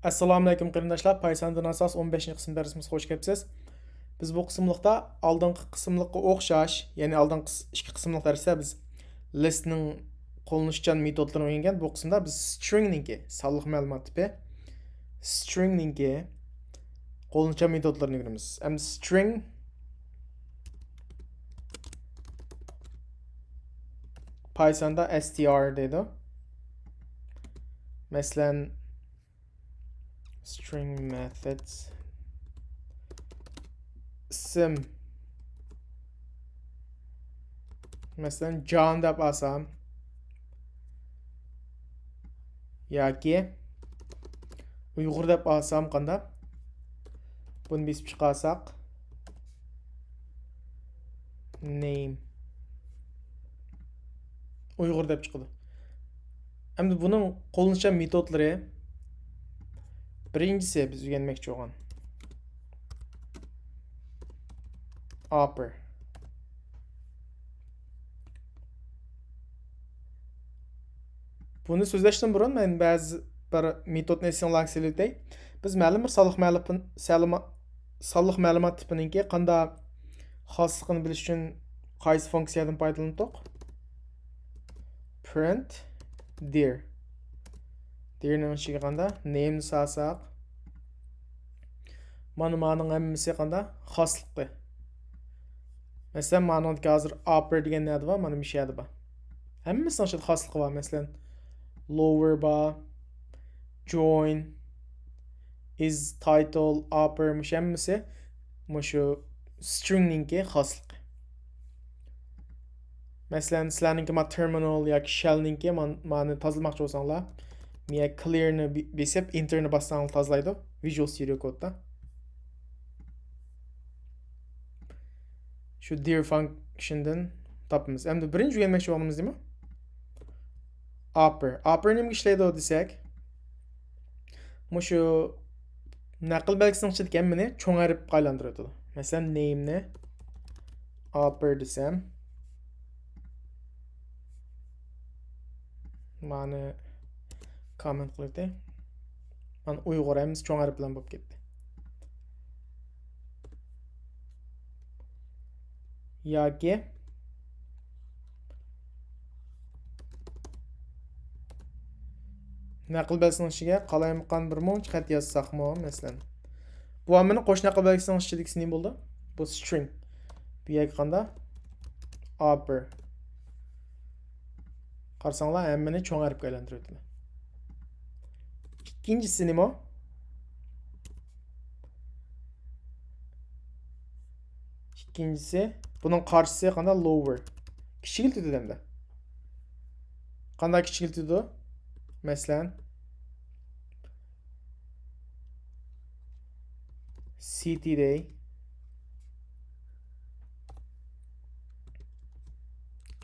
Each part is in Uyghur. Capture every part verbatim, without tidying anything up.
ئەسسالامۇئەلەيكۇم قېرىنداشلار، پايساندىن ئاساس ئون بەشىنچى قىسىم دەرسىمىزگە خوش كەپسىز. بىز بۇ قىسىملىقتا ئالدىنقى قىسىملىققا ئوخشاش، يەنى ئالدىنقى قىس-، ئىككى قىسىملىق دەرستە بىز لىستنىڭ قوللىنىشچان مېتودلىرىنى ئۆگەنگەن. بۇ قىسىمدا بىز سترىڭنىڭكى، سانلىق مەلۇمات تىپى، سترىڭنىڭكى قوللىنىشچان مېتودلىرىنى ئۆگىنىمىز. ئەمدى سترىڭ پايساندا ئەس تى ئار دەيدۇ. مەسىلەن، string methods، ئىسىم، مەسىلەن، جان دەپ ئالسام ياكى ئۇيغۇر دەپ ئالسام قانداق؟ بۇنى بېسىپ چىقارساق، name، ئۇيغۇر دەپ چىقىدۇ. ئەمدى بۇنىڭ قوللىنىشچان مېتودلىرى، بىرىنچىسى بىز ئۆگەنمەكچى بولغان opr. بۇنى سۆزلەشتىن بۇرۇن مەن بەزى بىر مېتودنى ئېسىڭلارغا سېلىۋېتەي. بىز مەلۇم بىر سانلىق مەلۇم-، سەلىما-، سانلىق مەلۇمات تىپىنىڭكى قانداق خاسلىقىنى بىلىش ئۈچۈن قايسى فۇنكسىيەدىن پايدىلىنىتتۇق؟ Print dir. Dirنىڭ ئىچىگە قانداق؟ Nameنى سالساق، مانا مانىڭ ھەممىسى قانداق؟ خاسلىقى. مەسىلەن، مانىڭدىكى ھازىر opr دېگەن نەدە بار؟ مانا مۇشۇ يەردە بار. ھەممىسىنىڭ ئىچىدە خاسلىقى بار. مەسىلەن، lower بار، join، is، title، opr، مۇشۇ ھەممىسى مۇشۇ سترىڭنىڭكى خاسلىقى. مەسىلەن، سىلەرنىڭكى ما terminal ياكى shellنىڭكى ما-، مانى تازىلىماقچى بولساڭلار، مىيە clearنى بې-، بېسىپ، enterنى باسساڭلار تازىلايدۇ Visual Studio Codeدا. شۇ dir functionدىن تاپىمىز. ئەمدى بىرىنچى ئۆگەنمەكچى بولغىنىمىز نېمە؟ Opr. Opr نېمىگە ئىشلەيدۇ دېسەك، مۇشۇ نەقىل بەلگىسىنىڭ ئىچىدىكى ھەممىنى چوڭ ھەرپكە ئايلاندۇرۇۋېتىدۇ. مەسىلەن، nameنى opr دېسەم، مانى comment قىلىۋېتەي. مانا ئۇيغۇر ھەممىسى چوڭ ھەرپ بىلەن بولۇپ كەتتى. ياكى نەقىل بەلگىسىنىڭ ئىچىگە قالايمىقان بىر مۇنچە خەت يازساقمۇ، مەسىلەن، بۇ ھەممىنى قوش نەقىل بەلگىسىنىڭ ئىچىدىكىسى نېمە بولدى؟ بۇ سترىڭ. بۇ يەرگە قانداق؟ Opr. قارىساڭلار، ھەممىنى چوڭ ھەرپكە ئايلاندۇرۇۋېتىمەن. ئىككىنچىسى نېمە؟ ئىككىنچىسى، بۇنىڭ قارشىسى قانداق؟ Lower. كىچىكلىتىدۇ ئەمدى. قانداق كىچىكلىتىدۇ؟ مەسىلەن، city دەي.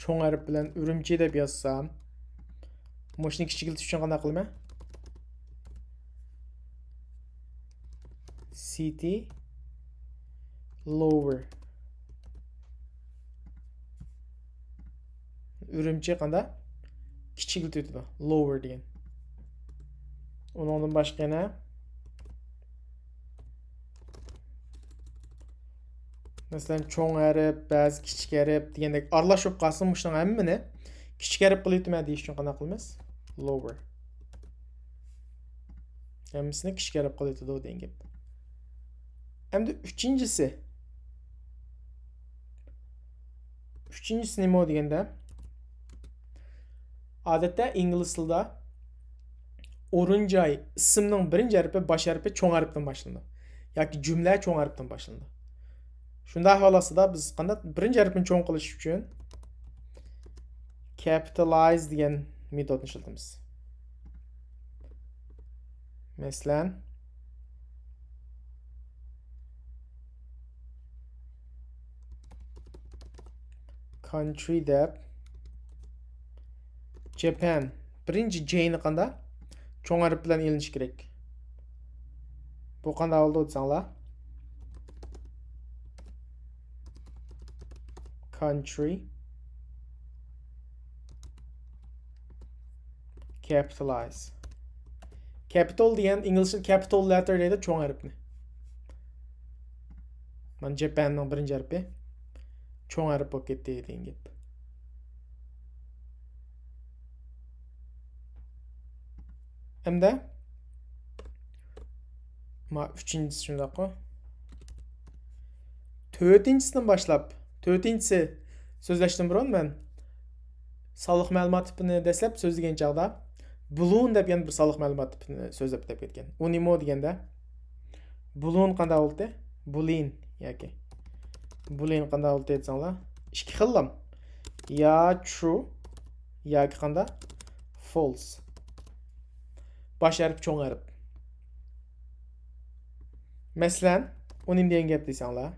چوڭ ھەرپ بىلەن ئۈرۈمچى دەپ يازسام، مۇشۇنى كىچىكلىتىش ئۈچۈن قانداق قىلىمەن؟ City lower. ئۈرۈمچى قانداق؟ كىچىكلىتىۋېتىدۇ. Lower دېگەن. ئۇنىڭدىن باشقا يەنە، مەسىلەن، چوڭ ھەرپ، بەزى كىچىك ھەرپ دېگەندەك ئارىلاش بولۇپ قالسا، مۇشۇنىڭ ھەممىنى كىچىك ھەرپ قىلىۋېتىمەن دېيىش ئۈچۈن قانداق قىلىمىز؟ Lower. ھەممىسىنى كىچىك ھەرپ قىلىۋېتىدۇ دېگەن گەپ. ئەمدى ئۈچىنچىسى. ئۈچىنچىسى نېمە دېگەندە، ئادەتتە ئىنگلىز تىلىدا ئورۇن جاي ئىسىمنىڭ بىرىنچى ھەرپى، باش ھەرپى چوڭ ھەرپتىن باشلىنىدۇ ياكى جۈملە چوڭ ھەرپتىن باشلىنىدۇ. شۇنداق ئەھۋال ئاستىدا بىز قانداق بىرىنچى ھەرپنى چوڭ قىلىش ئۈچۈن capitalize دېگەن مېتودنى ئىشلىتىمىز. مەسىلەن، country دەپ، Japan. بىرىنچى J نى قانداق؟ چوڭ ھەرپ بىلەن ئېلىنىشى كېرەك. بۇ قانداق بولىدۇ دېسەڭلار؟ Country capitalize. كەپىتال دېگەن، ئىنگلىزچە كەپىتال لەتتەر دەيدۇ، چوڭ ھەرپنى. مانا جاپاننىڭ بىرىنچى ھەرپى چوڭ ھەرپ بولۇپ كەتتى دېگەن گەپ. ئەمدى ما ئۈچىنچىسى شۇنداققۇ. تۆتىنچىسىدىن باشلاپ، تۆتىنچىسى سۆزلەشتىن بۇرۇن مەن سانلىق مەلۇمات تىپىنى دەسلەپ سۆزلىگەن چاغدا، بولۇن دەپ يەنە بىر سانلىق مەلۇمات تىپىنى سۆزلەپ ئۆتۈپ كەتكەن. ئۇ نېمە دېگەندە، بولۇن قانداق بولدى؟ بولىن ياكى بولىن قانداق بولدى دېسەڭلار، ئىككى خىللام. يا ترۇ ياكى قانداق؟ فولس. باش ھەرپ، چوڭ ھەرپ. مەسىلەن، ئۇ نېمە دېگەن گەپ دېسەڭلار،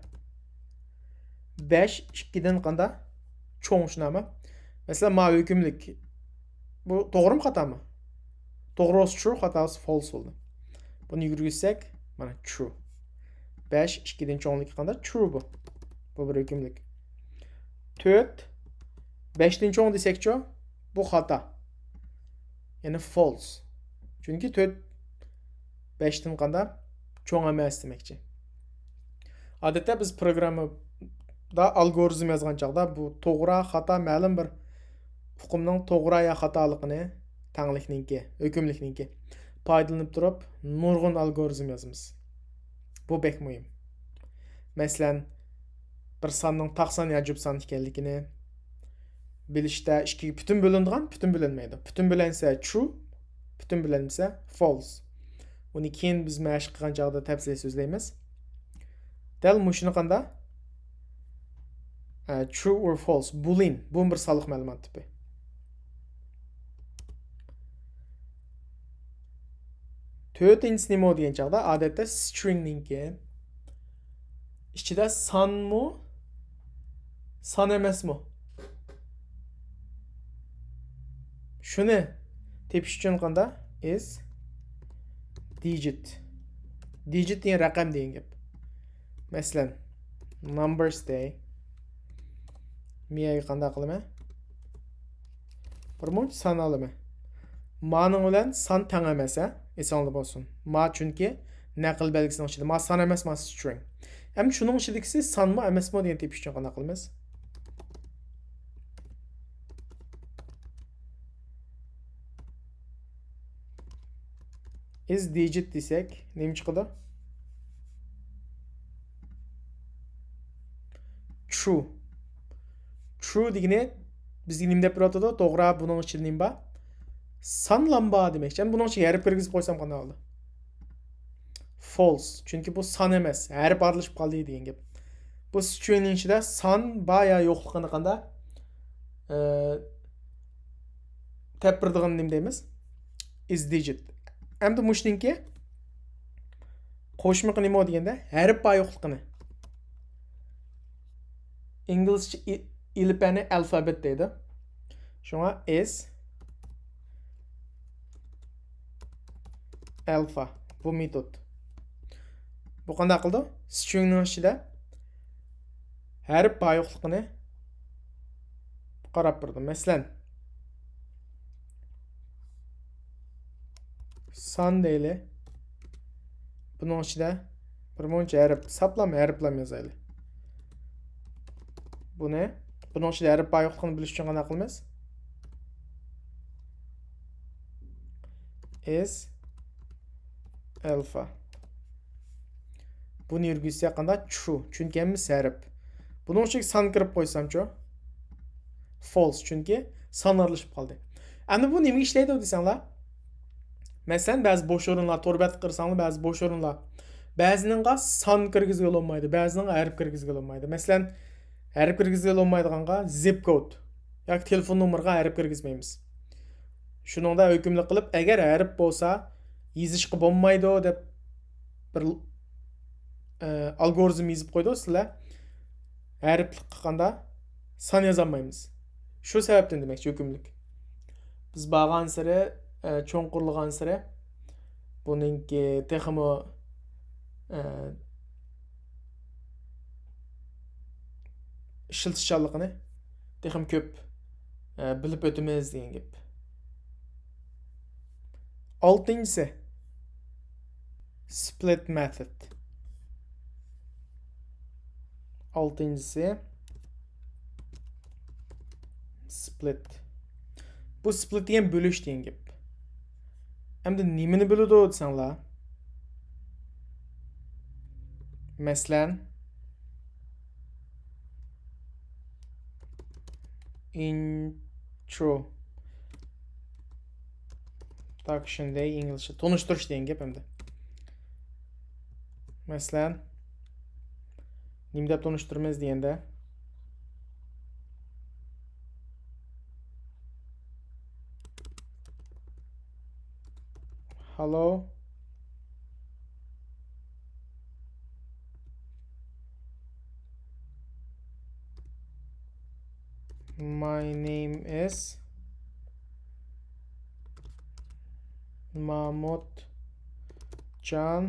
بەش ئىككىدىن قانداق؟ چوڭ، شۇنداقمۇ؟ مەسىلەن، ما ھۆكۈملۈك. بۇ توغرىمۇ، خاتامۇ؟ توغرا بولسا ترۇ، خاتا بولسا فولس بولدى. بۇنى يۈرگۈزسەك، مانا ترۇ. بەش ئىككىدىن چوڭلۇقى قانداق؟ ترۇ بۇ. بۇ بىر ھۆكۈملۈك. تۆت بەشتىن چوڭ دېسەكچۇ؟ بۇ خاتا. يەنى فولس. چۈنكى تۆت بەشتىن قانداق؟ چوڭ ئەمەس دېمەكچى. ئادەتتە بىز پروگراممىدا ئالگورىزم يازغان چاغدا بۇ توغرا، خاتا، مەلۇم بىر ئۇقۇمنىڭ توغرا يا خاتالىقىنى، تەڭلىكنىڭكى، ھۆكۈملۈكنىڭكى، پايدىلىنىپ تۇرۇپ نۇرغۇن ئالگورىزم يازىمىز. بۇ بەك مۇھىم. مەسىلەن، بىر ساننىڭ تاق سان يا جۈپ سان ئىكەنلىكىنى بىلىشتە، ئىككىگە پۈتۈن بۆلۈنىدىغان، پۈتۈن بۆلۈنمەيدۇ. پۈتۈن بۆلۈنسە ترۇ، پۈتۈن بۆلۈنمىسە فولس. ئۇنى كېيىن بىز مەشىق قىلغان چاغدا تەپسىلىي سۆزلەيمىز. دەل مۇشۇنى قاندا؟ ئە، ترۇ ئور فولس، بولىن. بۇمۇ بىر سانلىق مەلۇمات تىپى. تۆتىنچىسى نېمە دېگەن چاغدا، ئادەتتە سترىڭنىڭكى ئىچىدە سانمۇ، سان ئەمەسمۇ؟ شۇنى تېپىش ئۈچۈن قاندا؟ ئىز دىجىت. دىجىت دېگەن رەقەم دېگەن گەپ. مەسىلەن، نامبېرس دەي. مىيەگە قانداق قىلىمەن؟ بىر مۇنچە سان ئالىمەن. مانىڭ بىلەن سان تەڭ ئەمەس، ھە؟ ئېسىڭلاردا بولسۇن. ما چۈنكى نەقىل بەلگىسىنىڭ ئىچىدە. ما سان ئەمەس، ما سترىڭ. ئەمدى شۇنىڭ ئىچىدىكىسى سانمۇ ئەمەسمۇ دېگەن تېپىش ئۈچۈن قانداق قىلىمىز؟ ئىز دىجىت دېسەك، نېمە چىقىدۇ؟ ترۇ. ترۇ دېگىنى بىزگە نېمە دەپ بېرىۋاتىدۇ؟ توغرا، بۇنىڭ ئىچىدە نېمە بار؟ سانلام بار دېمەكچى. ئەمدى بۇنىڭ ئىچىگە ھەرپ كىرگۈزۈپ قويسام قانداق بولىدۇ؟ فولس. چۈنكى بۇ سان ئەمەس، ھەرپ ئارىلىشىپ قالدى دېگەن گەپ. بۇ سترىڭنىڭ ئىچىدە سان بار يا يوقلۇقىنى قاندا، ئە، تەپ بېرىدىغان نېمە دەيمىز؟ ئىز دىجىت. ئەمدى مۇشۇنىڭكى قوشمىقى نېمە دېگەندە، ھەرپ بار يوقلۇقىنى. ئىنگلىزچە ئېلىپبەنى ئەلفابېت دەيدۇ. شۇڭا ئىز ئەلفا. بۇ مېتود. بۇ قانداق قىلىدۇ؟ سترىڭنىڭ ئىچىدە ھەرپ بار يوقلۇقىنى قاراپ بېرىدۇ. مەسىلەن، سان دەيلى. بۇنىڭ ئىچىدە بىر مۇنچە ھەرپ، ساپلام ھەرپلام يازايلى. بۇنى، بۇنىڭ ئىچىدە ھەرپ بار يوقلۇقىنى بىلىش ئۈچۈن قانداق قىلىمىز؟ ئىز ئەلفا. بۇنى يۈرگۈزسەك قانداق؟ ترۇ. چۈنكى ھەممىسى ھەرپ. بۇنىڭ ئىچىگە سان كىرىپ قويسامچۇ؟ فولس. چۈنكى سان ئارىلىشىپ قالدى. ئەمدى بۇ نېمىگە ئىشلەيدۇ دېسەڭلار؟ مەسىلەن، بەزى بوش ئورۇنلار، تور بەتكە قارىساڭلار، بەزى بوش ئورۇنلار. بەزىنىڭغا سان كىرگۈزگىلى بولمايدۇ، بەزىنىڭغا ھەرپ كىرگۈزگىلى بولمايدۇ. مەسىلەن، ھەرپ كىرگۈزگىلى بولمايدىغانغا زىپ كود ياكى تېلېفون نومۇرىغا ھەرپ كىرگۈزمەيمىز. شۇنىڭدا ھۆكۈملۈك قىلىپ، ئەگەر ھەرپ بولسا، يېزىشقا بولمايدۇ دەپ بىر، ئە، ئالگورىزم يېزىپ قويدۇق سىلەر. ھەرپلىك قىلغاندا سان يازالمايمىز. شۇ سەۋەبتىن دېمەكچى، ھۆكۈملۈك. بىز بارغانسېرى، ئە، چوڭقۇرلىغانسېرى بۇنىڭكى تېخىمۇ، ئە، ئىشلىتىشچانلىقىنى تېخىمۇ كۆپ، ئە، بىلىپ ئۆتىمىز دېگەن گەپ. ئالتىنچىسى، Split method. ئالتىنچىسى split. بۇ split دېگەن بۆلۈش دېگەن گەپ. ئەمدى نېمىنى بۆلىدۇ دېسەڭلار، مەسىلەن، intro. Introduction دەي ئىنگلىزچە. تونۇشتۇرۇش دېگەن گەپ ئەمدى. مەسىلەن، نېمە دەپ تونۇشتۇرىمىز دېگەندە، Hello. My name is Mahmud Can.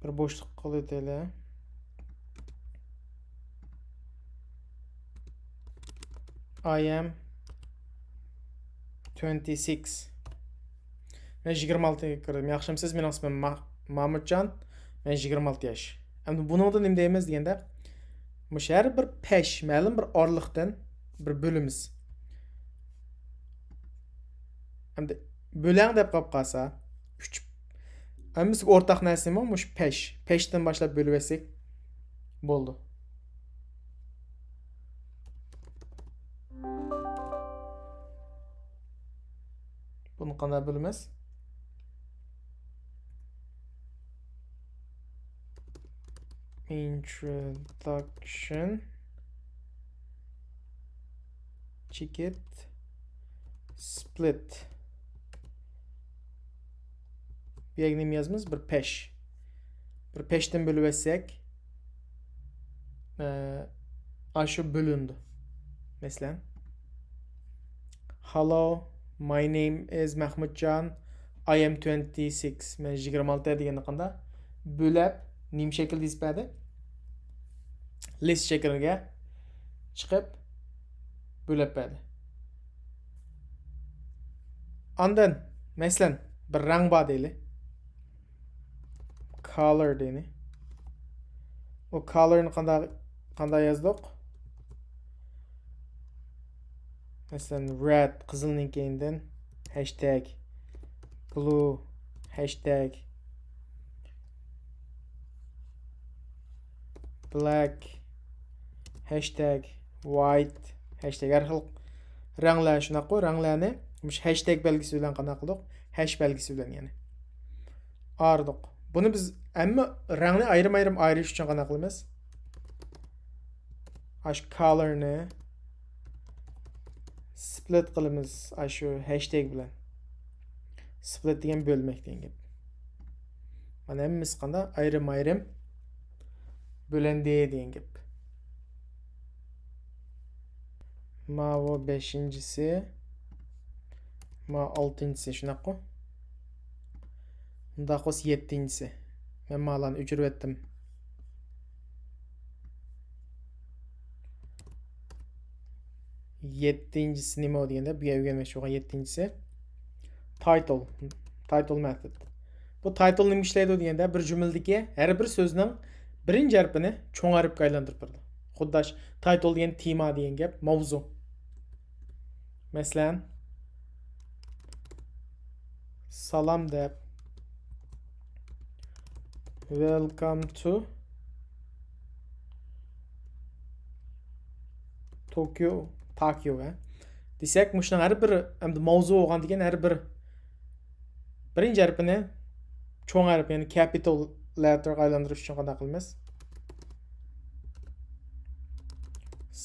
بىر بوشلۇق قالدۇرۇۋېتەيلى. I am twenty-six. مەن يىگىرمە ئالتىگە كىردىم. ياخشىمۇسىز؟ مېنىڭ ئىسمىم ما-، مامۇتجان. مەن يىگىرمە ئالتە ياش. ئەمدى بۇنىڭدا نېمە دەيمىز دېگەندە، مۇشۇ ھەر بىر پەش، مەلۇم بىر ئارىلىقتىن بىر بۆلىمىز. ئەمدى بۆلەڭ دەپ قاپ قالسا، ئۈچ، ھەممىسىگە ئورتاق نەرسىمۇ مۇشۇ پەش. پەشتىن باشلاپ بۆلۈۋەتسەك بولىدۇ. بۇنى قانداق بۆلىمىز؟ Introduction. Check it. Split. بۇ يەرگە نېمە يازىمىز؟ بىر پەش. بىر پەشتىن بۆلۈۋەتسەك، ئە، ئاشۇ بۆلۈنىدۇ. مەسىلەن، Hello, my name is Mahmudjan. I am twenty-six. مەن يىگىرمە ئالتە دېگەندە قانداق؟ بۆلەپ، نېمە شەكىلدە يېزىپ بەردى؟ لىست شەكلىگە چىقىپ، بۆلەپ بەردى. ئاندىن، مەسىلەن، بىر رەڭ بار دەيلى. Color دەيلى. ئۇ colorنى قانداق، قانداق يازدۇق؟ مەسىلەن، red، قىزىلنىڭ كەينىدىن، hashtag blue، hashtag black، hashtag white، hashtag ھەر خىل رەڭلەر شۇنداققۇ، رەڭلەرنى مۇشۇ hashtag بەلگىسى بىلەن قانداق قىلدۇق؟ Hash بەلگىسى بىلەن يەنى ئايرىدۇق. بۇنى بىز ھەممە رەڭنى ئايرىم-ئايرىم ئايرىش ئۈچۈن قانداق قىلىمىز؟ ئاشۇ colorنى split قىلىمىز، ئاشۇ hashtag بىلەن. Split دېگەن بۆلمەك دېگەن گەپ. مانا ھەممىسى قانداق؟ ئايرىم-ئايرىم بۆلەندى دېگەن گەپ. ماۋۇ بەشىنچىسى، ماۋۇ ئالتىنچىسى، شۇنداققۇ؟ مۇنداق بولسا يەتتىنچىسى. مەن مالارنى ئۆچۈرۈۋەتتىم. يەتتىنچىسى نېمە دېگەندە، بۇ يەر ئۆگەنمەكچى بولغان يەتتىنچىسى title، title method. بۇ title نېمە ئىشلەيدۇ دېگەندە، بىر جۈملىدىكى ھەر بىر سۆزنىڭ بىرىنچى ھەرپىنى چوڭ ھەرپكە ئايلاندۇرۇپ بېرىدۇ. خۇددى تايتىل دېگەن تېما دېگەن گەپ، ماۋزۇ. مەسىلەن، سالام دەپ، Welcome to Tokyo، تاكيو، ھە، دېسەك، مۇشۇنىڭ ھەر بىر، ئەمدى ماۋزۇ بولغان دېگەن ھەر بىر بىرىنچى ھەرپىنى چوڭ ھەرپ، يەنى capital letterغا ئايلاندۇرۇش ئۈچۈن قانداق قىلىمىز؟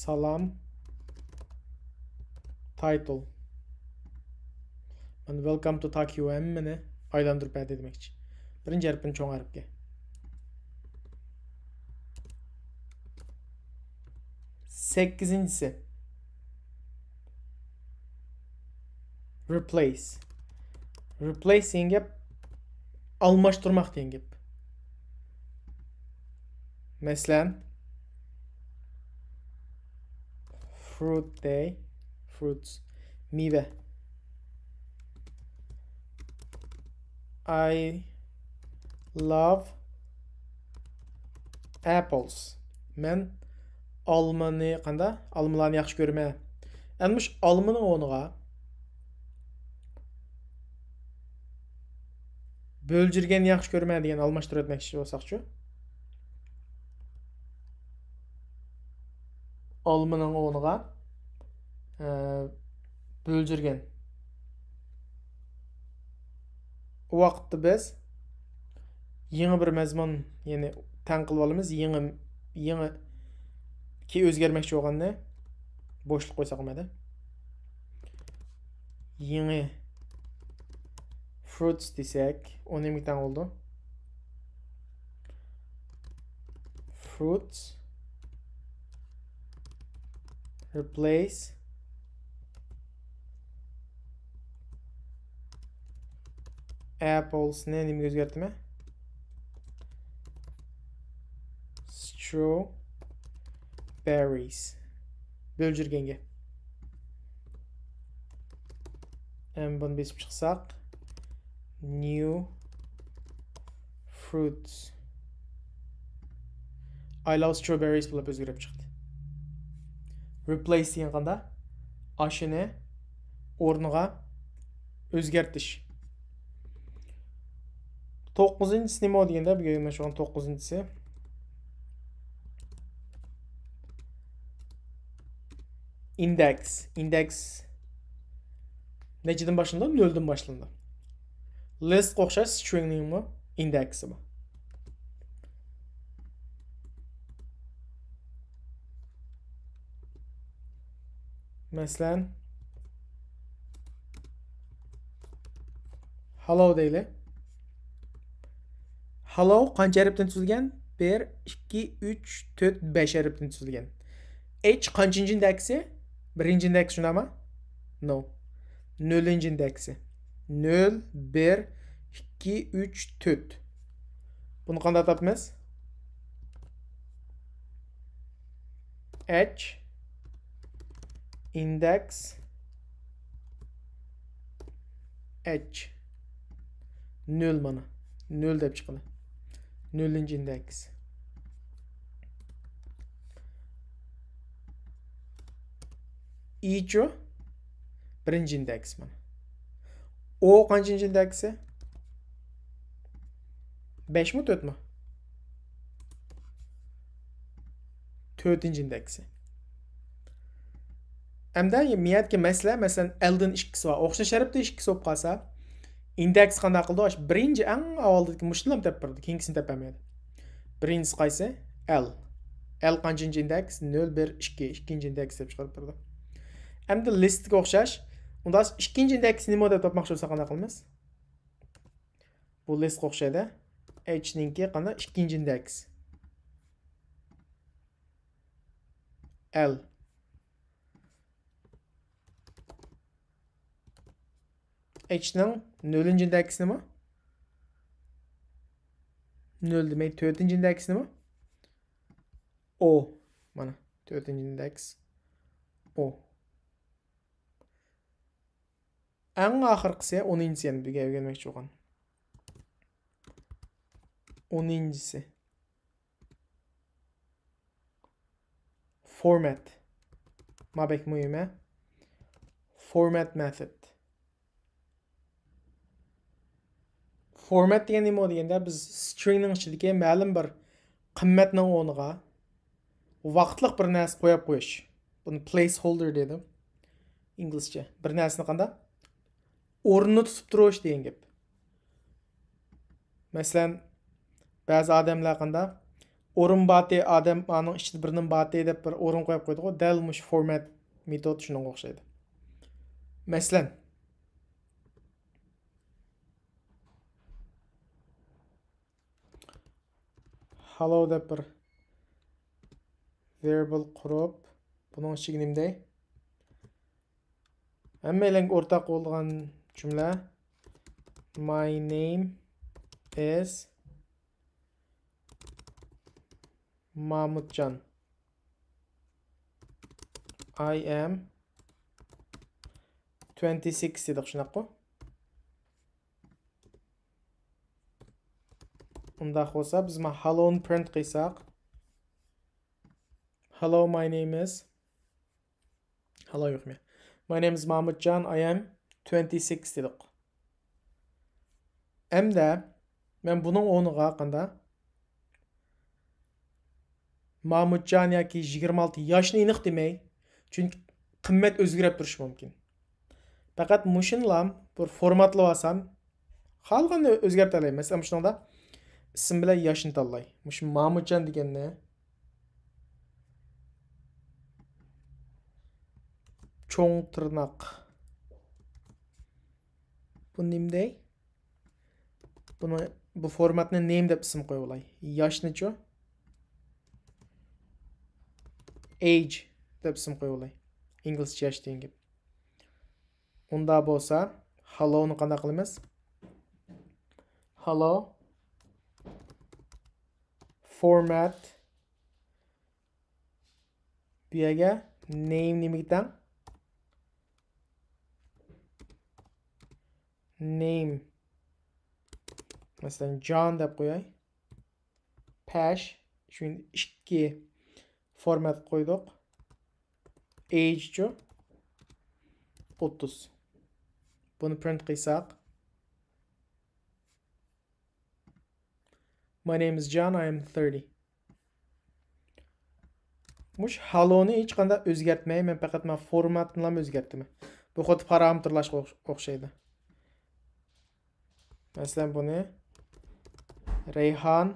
سالام، title. مانا، Welcome to Tokyo ھەممىنى ئايلاندۇرۇپ بەردى دېمەكچى. بىرىنچى ھەرپىنى چوڭ ھەرپكە. سەككىزىنچىسى، replace. Replace دېگەن گەپ ئالماشتۇرماق دېگەن گەپ. مەسىلەن، fruit دەي، fruits، مېۋە. I love apples. مەن ئالمىنى، قاندا؟ ئالمىلارنى ياخشى كۆرىمەن. ئەمدى مۇشۇ ئالمىنىڭ ئورنىغا بۆلجۈرگەننى ياخشى كۆرىمەن دېگەن ئالماشتۇرۇۋەتمەكچى بولساقچۇ؟ ئالمىنىڭ ئورنىغا، ئە، بۆلجۈرگەن. ئۇ ۋاقىتتا بىز يېڭى بىر مەزمۇن، يەنى تەڭ قىلىپ ئالىمىز. يېڭى، يېڭى كى ئۆزگەرمەكچى بولغاننى بوشلۇق قويساق بولمايدۇ. يېڭى fruits دېسەك، ئۇ نېمىگە تەڭ بولىدۇ؟ Fruits replace apples نى نېمىگە ئۆزگەرتىمەن؟ Strawberries. بۆلجۈرگەنگە. ئەمدى بۇنى بېسىپ چىقساق، new fruits. I love strawberries بولۇپ ئۆزگىرىپ چىقتى. Replace دېگەن قاندا؟ ئاشۇنى ئورنىغا ئۆزگەرتىش. توققۇزىنچىسى نېمە دېگەندە، بۈگۈن مانا شۇ توققۇزىنچىسى. Index. Index نەچچىدىن باشلىنىدۇ؟ نۆلدىن باشلىنىدۇ. List قا ئوخشاش string نىڭمۇ index ى بار. مەسىلەن، hello دەيلى. Hello قانچە ھەرپتىن تۈزۈلگەن؟ بىر، ئىككى، ئۈچ، تۆت، بەش ھەرپتىن تۈزۈلگەن. H قانچىنچى ئىندېكسى؟ بىرىنچى ئىندېكس، شۇنداقمۇ؟ No. نۆلىنچى ئىندېكسى. نۆل، بىر، ئىككى، ئۈچ، تۆت. بۇنى قانداق تاپىمىز؟ H index H. نۆل مانا. نۆل دەپ چىقىدۇ. نۆلىنچى ئىندېكس. I چۇ؟ بىرىنچى ئىندېكس مانا. O قانچىنچى ئىندېكسى؟ بەشمۇ، تۆتمۇ؟ تۆتىنچى ئىندېكسى. ئەمدى مىيەتكە مەسىلە، مەسىلەن، L دىن ئىككىسى بار. ئوخشاش ھەرپتە ئىككىسى بولۇپ قالسا، ئىندېكس قانداق قىلىدۇ؟ ئاشۇ بىرىنچى ئەڭ ئاۋۋالدىكى مۇشۇنىلا تېپىپ بېرىدۇ. كېيىنكىسىنى تېپەلمەيدۇ. بىرىنچىسى قايسى؟ L. L قانچىنچى ئىندېكس؟ نۆل، بىر، ئىككى. ئىككىنچى ئىندېكس دەپ چىقىرىپ بېرىدۇ. ئەمدى لىستىگە ئوخشاش. ئۇندا ئىككىنچى ئىندېكس نېمە دەپ تاپماقچى بولسا قانداق قىلىمىز؟ بۇ لىستقا ئوخشايدۇ. H نىڭكى قانداق؟ ئىككىنچى ئىندېكس. L. H نىڭ نۆلىنچى ئىندېكسى نېمە؟ نۆل دېمەي، تۆتىنچى ئىندېكسى نېمە؟ O. مانا، تۆتىنچى ئىندېكس O. ئەڭ ئاخىرقىسى، ئونىنچىسى، يەنە بىرگە ئۆگەنمەكچى بولغان. ئونىنچىسى. Format. ما بەك مۇھىم، ھە؟ Format method. Format دېگەن نېمە دېگەندە، بىز string نىڭ ئىچىدىكى مەلۇم بىر قىممەتنىڭ ئورنىغا ۋاقىتلىق بىر نەرسە قويۇپ قويۇش. بۇنى placeholder دەيدۇ ئىنگلىزچە. بىر نەرسىنى قانداق؟ ئورنىنى تۇتۇپ تۇرۇش دېگەن گەپ. مەسىلەن، بەزى ئادەملەر قانداق؟ ئورۇن باتى، ئادەم ئانىڭ ئىچىدە بىر نېمە باتى دەپ بىر ئورۇن قويۇپ قويىدىغۇ. دەل مۇشۇ format مېتود شۇنىڭغا ئوخشايدۇ. مەسىلەن، hello دەپ بىر variable قۇرۇپ، بۇنىڭ ئىچىگە نېمە دەي؟ ھەممەيلەنگە ئورتاق بولىدىغان جۈملە. My name is مامۇتجان. I am twenty six دېدۇق، شۇنداققۇ؟ ئۇنداق بولسا بىز ما hello نى print قىلساق. Hello, my name is. Hello يوقمۇ؟ My name is Mahmudjan, I am twenty-six دېدۇق. ئەمدى مەن بۇنىڭ ئورنىغا قاندا؟ مامۇتجان ياكى يىگىرمە ئالتە ياشنى ئېنىق دېمەي. چۈنكى قىممەت ئۆزگىرىپ تۇرۇشى مۇمكىن. پەقەت مۇشۇنىلا بىر فورماتلاپ ئالسام، خالىغاننى ئۆزگەرتەلەيمەن. مەسىلەن، مۇشۇنىڭدا ئىسىم بىلەن ياشنى تاللاي. مۇشۇ مامۇتجان دېگەننى چوڭ تىرناق. بۇ نېمە دەي؟ بۇنى، بۇ فورماتنى name دەپ ئىسىم قويۇۋالاي. ياشنىچۇ؟ Age دەپ ئىسىم قويۇۋالاي. ئىنگلىزچە ياش دېگەن گەپ. ئۇنداق بولسا، hello نى قانداق قىلىمىز؟ Hello. Format. بۇ يەرگە name نېمىگە تەڭ؟ Name. مەسىلەن، جان دەپ قوياي. پەش. شۇنى ئىككى فورمات قويدۇق. Age چۇ؟ ئوتتۇز. بۇنى print قىلساق. My name is John, I am thirty. مۇش hello نى ھېچقانداق ئۆزگەرتمەي، مەن پەقەت مەن فورماتنىلا ئۆزگەرتىمەن. بۇ خۇددى پارامېتىرلاشقا ئوخش-، ئوخشايدۇ. مەسىلەن، بۇنى رەيھان،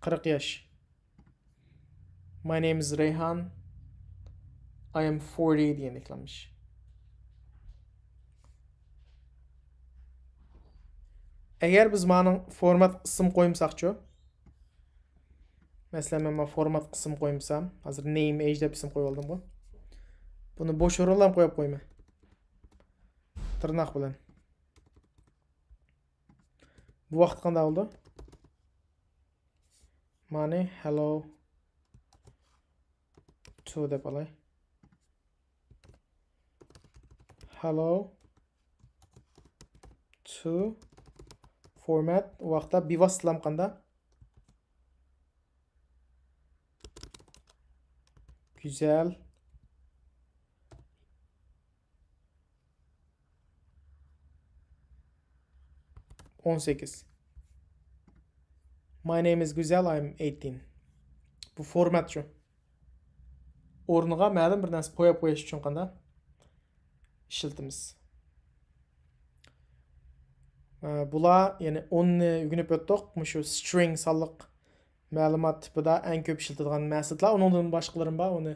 قىرىق ياش. My name is Reyhan. I am forty دېگەندەكلەرمىش. ئەگەر بىز مانىڭ فورمات ئىسىم قويمىساقچۇ؟ مەسىلەن، مەن ما فورمات ئىسىم قويمىسام، ھازىر name age دەپ ئىسىم قويۇۋالدىمغۇ. بۇنى بوش ئورۇنلارمۇ قويۇپ قويىمەن. تىرناق بىلەن. بۇ ۋاقىت قانداق بولدى؟ مانى hello to دەپ ئالاي. Hello to format. ئۇ ۋاقىتتا بىۋاسىتىلام قاندا؟ گۈزەل. ئون سەككىز. My name is Güzel, I'm eighteen. بۇ فورمات شۇ. ئورنىغا مەلۇم بىر نەرسە قويۇپ قويۇش ئۈچۈن قاندا ئىشلىتىمىز. ئە، بۇلار، يەنى ئوننى ئۆگىنىپ ئۆتتۇق. مۇشۇ string سانلىق مەلۇمات تىپىدا ئەڭ كۆپ ئىشلىتىدىغان مەسىلەر. ئۇنىڭدىن باشقىلىرىم بار. ئۇنى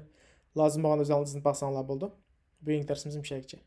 لازىم بولغان ئۆزىڭىز ئىزدىنىپ باقساڭلار بولىدۇ. بۈگۈنكى دەرسىمىز مۇشۇ يەرگىچە.